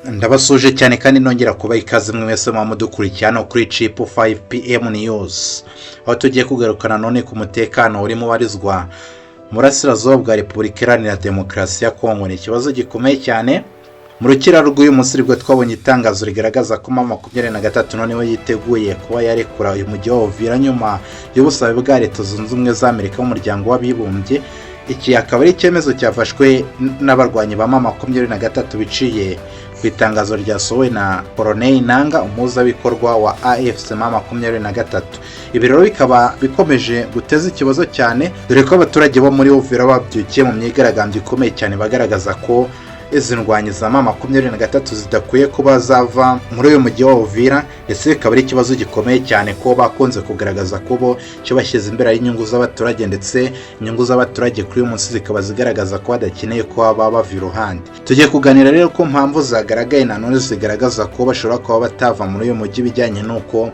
Ndabasuje cyane kandi nongera kuba ikaze mwese muba mudukurikiye hano kuri Chip 5 PM News, aho tugiye kugaruka nanone ku mutekano urimo ubarizwa mu burasirazuba bwa Repubulika Iharanira Demokarasi ya Kongo. Ni ikibazo gikomeye cyane. Mu rukira rw'uyu munsi nibwo twabonye itangazo rigaragaza ko M23 noneho yiteguye kuba yarekura uyu mujyi wa Uvira nyuma y'ubusabe bwa Leta Zunze Ubumwe za Amerika, n'Umuryango w'Abibumbye. Iki akaba ari icyemezo cyafashwe n'abarwanyi ba M23 biciye ku itangazo ryasohowe na Corneille Nanga, umuhuzabikorwa wa AFC M23. Ibi rero bikaba bikomeje guteza ikibazo cyane, dore ko abaturage bo muri Uvira babyukiye mu myigaragambyo ikomeye cyane, bagaragaza ko izi ndwanyi za M23 zidakwiye kuba zava muri uyu mujyi wa Uvira. Ndetse bikaba ari ikibazo gikomeye cyane ko bakunze kugaragaza ko bo icyo bashyize imbere ari inyungu z'abaturage, ndetse inyungu z'abaturage kuri uyu munsi zikaba zigaragaza ko badakeneye ko baba bava iruhande. Tugiye kuganira rero ku mpamvu zagaragaye nanone zigaragaza ko bashobora kuba batava muri uyu mujyi, bijyanye n'uko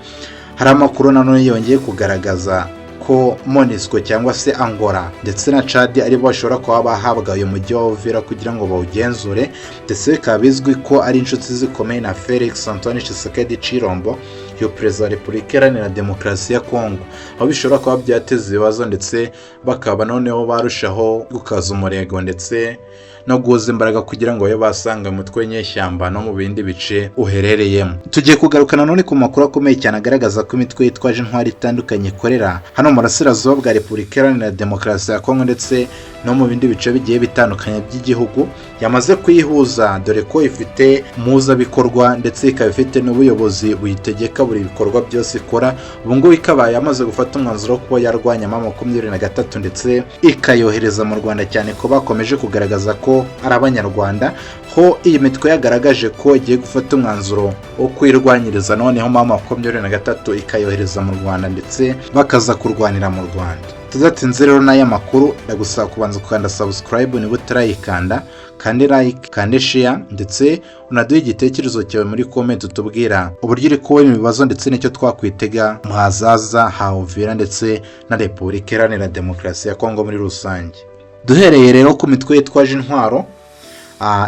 hari amakuru nanone yongeye kugaragaza ko MONUSCO cyangwa se Angola ndetse na Chad aribo bashobora kuba bahabwa uyu mujyi wa Uvira kugira ngo bawugenzure, ndetse bikaba bizwi ko ari inshuti zikomeye na Felix Antoine Tshisekedi Tshilombo, iyo perezida wa Repubulika Iharanira Demokarasi ya Kongo, aho bishobora kuba byateza ibibazo, ndetse bakaba noneho barushaho gukaza umurego ndetse no guhuza imbaraga kugira ngo babe basanga umutwe w'inyeshyamba no mu bindi bice uherereyemo. Tugiye kugaruka nanone ku makuru akomeye cyane agaragaza ko imitwe yitwaje intwari itandukanye ikorera hano mu burasirazuba bwa Repubulika Iharanira Demokarasi ya Kongo ndetse no mu bindi bice bigiye bitandukanye by'igihugu yamaze kuyihuza, dore ko ifite mpuzabikorwa ndetse ikaba ifite n'ubuyobozi buyitegeka buri bikorwa byose ikora. Ubu ngubu ikaba yamaze gufata umwanzuro wo kuba yarwanya M23 ndetse ikayohereza mu Rwanda, cyane ko bakomeje kugaragaza ko ari Abanyarwanda. Ho iyi mitwe yagaragaje ko igiye gufata umwanzuro wo kwirwanyiriza noneho M23 ikayohereza mu Rwanda, ndetse bakaza kurwanira mu Rwanda. Tudatinze rero n'aya makuru, ndagusaba kubanza gukanda subscribe niba utarayikanda, kandi like, kandi share, ndetse unaduhe igitekerezo cyawe muri comment, utubwira uburyo uri kubona ibibazo ndetse n'icyo twakwitega mu hazaza ha Uvira ndetse na Repubulika Iharanira Demokarasi ya Kongo muri rusange. Duhereye rero ku mitwe yitwaje intwaro,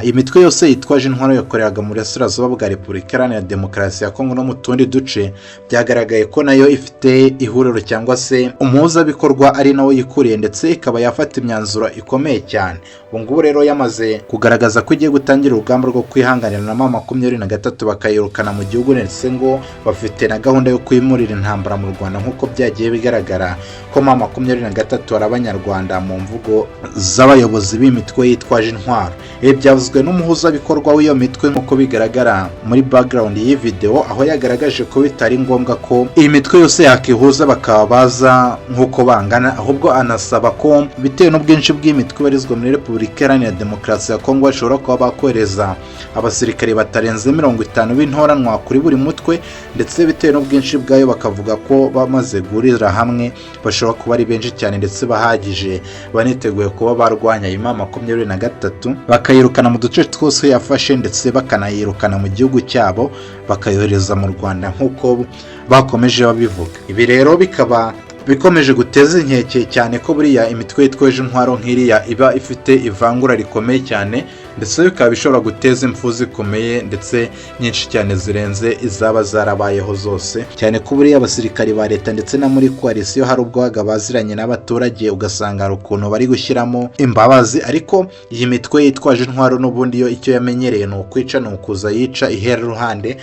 imitwe yose yitwaje intwaro yakoreraga mu burasirazuba bwa Repubulika Iharanira Demokarasi ya Kongo no mu tundi duce, byagaragaye ko nayo ifite ihuriro cyangwa se umuhuzabikorwa ari nawe yikuriye, ndetse ikaba yafata imyanzuro ikomeye cyane. Ubu ngubu rero yamaze kugaragaza ko igiye gutangira urugamba rwo kwihanganira na M23, bakayirukana mu gihugu, ndetse ngo bafite na gahunda yo kwimurira intambara mu Rwanda, nk'uko byagiye bigaragara ko M23 ari Abanyarwanda mu mvugo z'abayobozi b'imitwe yitwaje intwaro. Ibi byavuzwe n'umuhuzabikorwa w'iyo mitwe, nk'uko bigaragara muri background y'iyi video, aho yagaragaje ko bitari ngombwa ko iyi mitwe yose yakihuza bakaba baza nk'uko bangana, ahubwo anasaba ko bitewe n'ubwinshi bw'imitwe ibarizwa muri Repubulika Iharanira Demokarasi ya Kongo, bashobora kuba bakohereza abasirikare batarenze 50 b'intoranwa kuri buri mutwe, ndetse bitewe n'ubwinshi bwayo bakavuga ko bamaze guhurira hamwe bashobora kuba ari benshi cyane ndetse bahagije, baniteguye kuba barwanya iyi M23, bakayirukana mu duce twose yafashe, ndetse bakanayirukana mu gihugu cyabo bakayohereza mu Rwanda, nk'uko bakomeje babivuga. Ibi rero bikaba bikomeje guteza inkeke cyane ko buriya imitwe yitwaje intwaro nk'iriya iba ifite ivangura rikomeye cyane, ndetse bikaba bishobora guteza impfu zikomeye ndetse nyinshi cyane zirenze izaba zarabayeho zose, cyane ko buriya abasirikari ba leta ndetse na muri coalition hari ubwo babaga baziranye n'abaturage, ugasanga hari ukuntu bari gushyiramo imbabazi. Ariko iyi mitwe yitwaje intwaro n'ubundi yo icyo yamenyereye ni ukwica, ni ukuza yica ihera ruhande.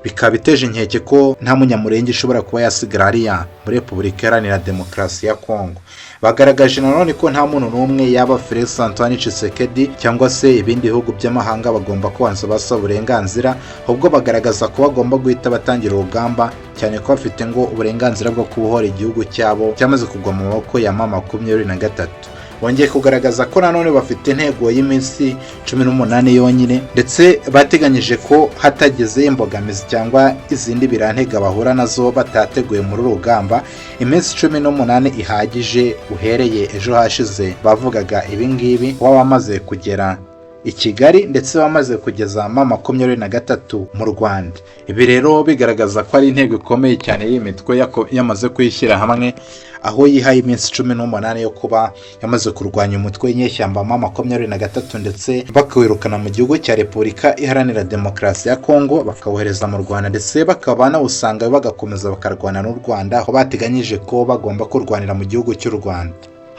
Bikaba biteje inkeke ko nta Munyamurenge ushobora kuba yasigara hariya muri Repubulika Iharanira Demokarasi ya Kongo. Bagaragaje nanone ko nta muntu n'umwe, yaba Felix Antoine Tshisekedi cyangwa se ibindi bihugu by'amahanga, bagomba kubanza basaba uburenganzira, ahubwo bagaragaza ko bagomba guhita batangira urugamba, cyane ko bafite ngo uburenganzira bwo kubohora igihugu cyabo cyamaze kugwa mu maboko ya M23. Bongeye kugaragaza ko nanone bafite intego y'iminsi 18 yonyine, ndetse bateganyije ko hatageze imbogamizi cyangwa izindi birantega bahura nazo batateguye muri uru rugamba, iminsi 18 ihagije uhereye ejo hashize bavugaga ibingibi, kuba bamaze kugera I Kigali ndetse bamaze kugeza M23 mu Rwanda. Ibi rero bigaragaza ko ari intego ikomeye cyane y'iyi mitwe yamaze kuyishyira hamwe, aho yihaye iminsi 18 yo kuba yamaze kurwanya umutwe w'inyeshyamba M23, ndetse bakawirukana mu gihugu cya Repubulika Iharanira Demokarasi ya Kongo, bakawohereza mu Rwanda, ndetse bakaba banawusanga bagakomeza bakarwana n'u Rwanda, aho bateganyije ko bagomba kurwanira mu gihugu cy'u Rwanda.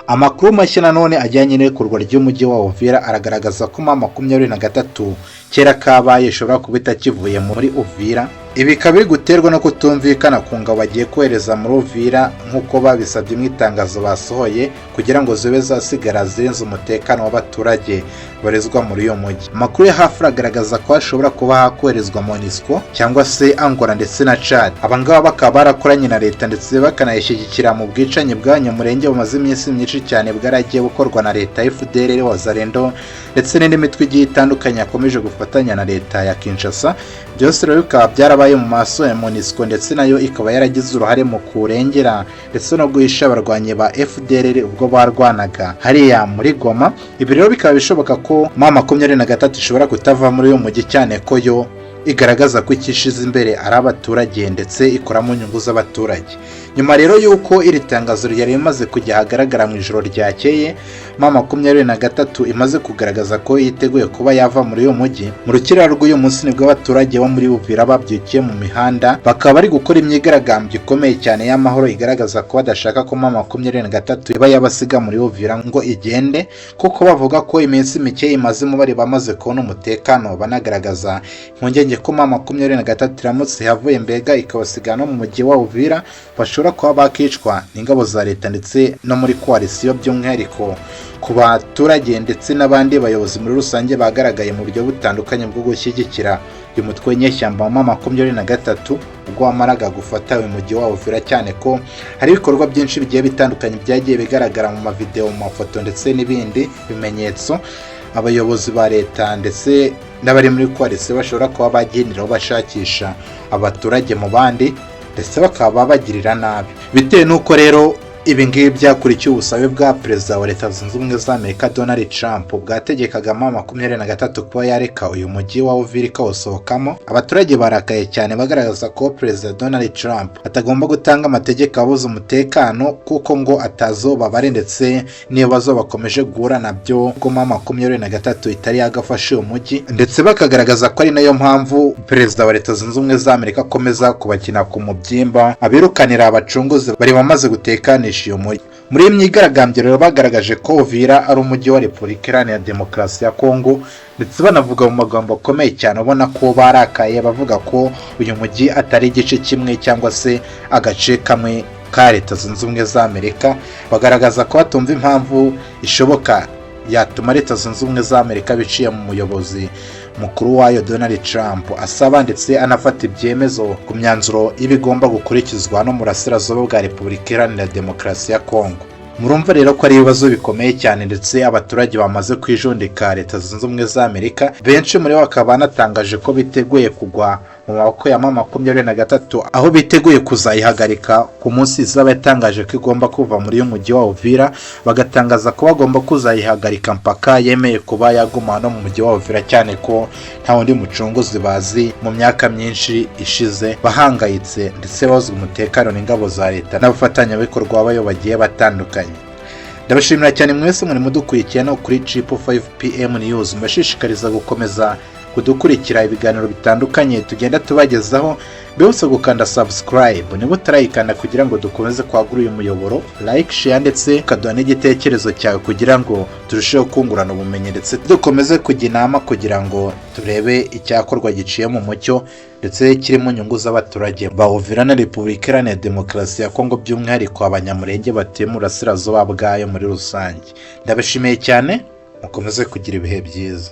Amakuru mashya nanone ajyanye n'irekurwa ry'umujyi wa Uvira aragaragaza ko M23 kera kabaye ishobora kuba itakivuye muri Uvira. Ibi bikaba biri guterwa no kutumvikana ku ngabo bagiye kohereza muri Uvira, nk'uko babisabye mu itangazo basohoye, kugira ngo zibe zasigara zirinze umutekano w'abaturage barizwa muri uyu mujyi. Amakuru ya hafi aragaragaza ko hashobora kuba hakoherezwa MONUSCO cyangwa se Angola ndetse na Chad. Aba ngaba bakaba barakoranye na leta ndetse bakanayishyigikira mu bwicanyi bw'Abanyamulenge bumaze iminsi myinshi cyane bwaragiye bukorwa na leta FDLR, Wazalendo ndetse n'indi mitwe igiye itandukanye yakomeje gufatanya na leta ya Kinshasa. Byose rero bikaba byarabaye mu maso ya MONUSCO, ndetse nayo ikaba yaragize uruhare mu kurengera ndetse no guhisha abarwanyi ba FDLR ubwo barwanaga hariya muri Goma. Ibi rero bikaba bishoboka ko M23 ishobora kutava muri uyu mujyi, cyane ko yo igaragaza ko icyishize imbere ari abaturage ndetse ikora mu nyungu z'abaturage. Nyuma rero y'uko iri tangazo ryari rimaze kujya ahagaragara mu ijoro ryakeye, M23 imaze kugaragaza ko yiteguye kuba yava muri uyu mujyi, mu rukera rw'uyu munsi nibwo abaturage bo muri Uvira babyukiye mu mihanda, bakaba bari gukora imyigaragambyo ikomeye cyane y'amahoro igaragaza ko badashaka ko M23 iba yabasiga muri Uvira ngo igende, kuko bavuga ko iminsi mike imazemo bari bamaze kubona umutekano, banagaragaza impungenge ko M23 iramutse ihavuye mbega ikabasiga no mu mujyi wa Uvira, bashobora kuba bakicwa n'ingabo za leta ndetse no muri koalisiyo, by'umwihariko ku baturage ndetse n'abandi bayobozi muri rusange bagaragaye mu buryo butandukanye bwo gushyigikira uyu mutwe w'inyeshyamba wa M23 ubwo wamaraga gufata uyu mujyi wa Uvira, cyane ko hari ibikorwa byinshi bigiye bitandukanye byagiye bigaragara mu mavideo, mu mafoto ndetse n'ibindi bimenyetso abayobozi ba leta ndetse n'abari muri koalisiyo bashobora kuba bagenderaho bashakisha abaturage mu bandi, ndetse bakaba babagirira nabi. Bitewe n'uko rero ibi ngibi byakurikiye ubusabe bwa perezida wa Leta Zunze Ubumwe za Amerika Donald Trump, bwategekaga M23 kuba yareka uyu mujyi wa Uvira ikawusohokamo, abaturage barakaye cyane, bagaragaza ko perezida Donald Trump atagomba gutanga amategeko abuza umutekano, kuko ngo atazo babare, ndetse n'ibibazo bakomeje guhura nabyo ko M23 itari yagafashe uyu mujyi, ndetse bakagaragaza ko ari nayo mpamvu perezida wa Leta Zunze Ubumwe za Amerika akomeza kubakina ku mubyimba, abirukanira abacunguzi bari bamaze gutekanisha iyo mujyi. Muri iyi myigaragambyo rero bagaragaje ko Uvira ari umujyi wa Repubulika Iharanira Demokarasi ya Kongo, ndetse banavuga mu magambo akomeye cyane, ubona ko barakaye, bavuga ko uyu mujyi atari igice kimwe cyangwa se agace kamwe ka Leta Zunze Ubumwe za Amerika. Bagaragaza ko batumva impamvu ishoboka yatuma Leta Zunze Ubumwe za Amerika biciye mu muyobozi mukuru wayo Donald Trump asaba ndetse anafata ibyemezo ku myanzuro y'ibigomba gukurikizwa no mu burasirazuba bwa Repubulika Iharanira Demokarasi ya Kongo. Murumva rero ko ari ibibazo bikomeye cyane, ndetse abaturage bamaze kwijundika Leta Zunze Ubumwe za Amerika, benshi muri bo bakaba banatangaje ko biteguye kugwa mu maboko ya M23, aho biteguye kuzayihagarika ku munsi izaba yatangaje ko igomba kuva muri uyu mujyi wa Uvira, bagatangaza ko bagomba kuzayihagarika mpaka yemeye kuba yaguma no mu mujyi wa Uvira, cyane ko nta wundi mucunguzi bazi mu myaka myinshi ishize bahangayitse ndetse bazwi umutekano n'ingabo za leta n'abafatanyabikorwa bayo bagiye batandukanye. Ndabashimira cyane mwese muri mudukurikiye no kuri Chip 5 PM News, mbashishikariza gukomeza kudukurikira ibiganiro bitandukanye tugenda tubagezaho. Mbibutse gukanda subscribe niba utarayikanda kugira ngo dukomeze kwagura uyu muyoboro, like, share ndetse ukaduha n'igitekerezo cyawe kugira ngo turusheho kungurana ubumenyi, ndetse dukomeze kujya inama kugira ngo turebe icyakorwa giciye mu mucyo ndetse kiri mu nyungu z'abaturage ba Uvira na Repubulika Iharanira Demokarasi ya Kongo, by'umwihariko Abanyamulenge batuye mu burasirazuba bwayo muri rusange. Ndabashimiye cyane, mukomeze kugira ibihe byiza.